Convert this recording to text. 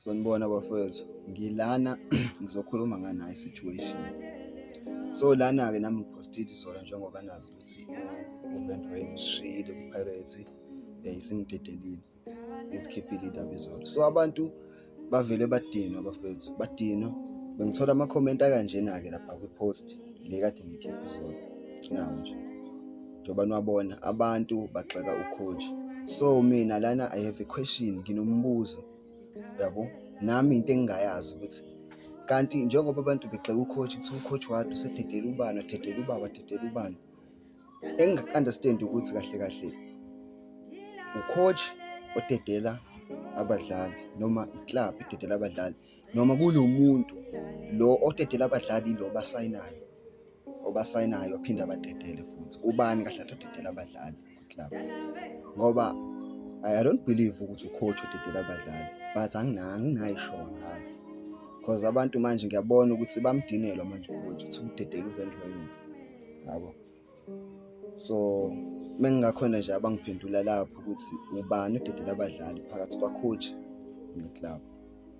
Sanibona bafowethu, ngilana ngizokhuluma nganayi i-situation. So lana-ke nami ngiphostile izolo njengoba nazi ukuthi u-Van Rhyn usishiyile kwi-Pirates, isimdedelile, izikhiphile iy'ndaba izolo. So abantu bavele badinwa bafowethu, badinwa. Bengithola amakhomenti akanjena-ke lapha kwi-post le kade ngiyikhiphe izolo, nawu nje njengoba niwabona abantu bagxeka u-coach. So mina lana I have a question, nginombuzo yabo, nami into engingayazi ukuthi kanti njengoba abantu begxeka u-coach kuthiwa u-coach wadi usededele ubani, wadedela ubaba, wadedela ubani. Engingaku-understand ukuthi kahle kahle u-coach odedela abadlali noma i-club ededela abadlali noma kunomuntu lo odedela abadlali ilo obasayinayo, obasayinayo aphinde abadedele futhi. Ubani kahle kahle odedela abadlali kwi-club? Ngoba I don't believe ukuthi u-coach odedela abadlali but anginayo i-sure, angazi cause abantu manje ngiyabona ukuthi bamdinelwa manje u-coach kuthiwa udedela u-Van Rhyn yabo. So mengingakhona nje abangiphendula lapho ukuthi ubani odedela abadlali phakathi kwa-coach ne-club.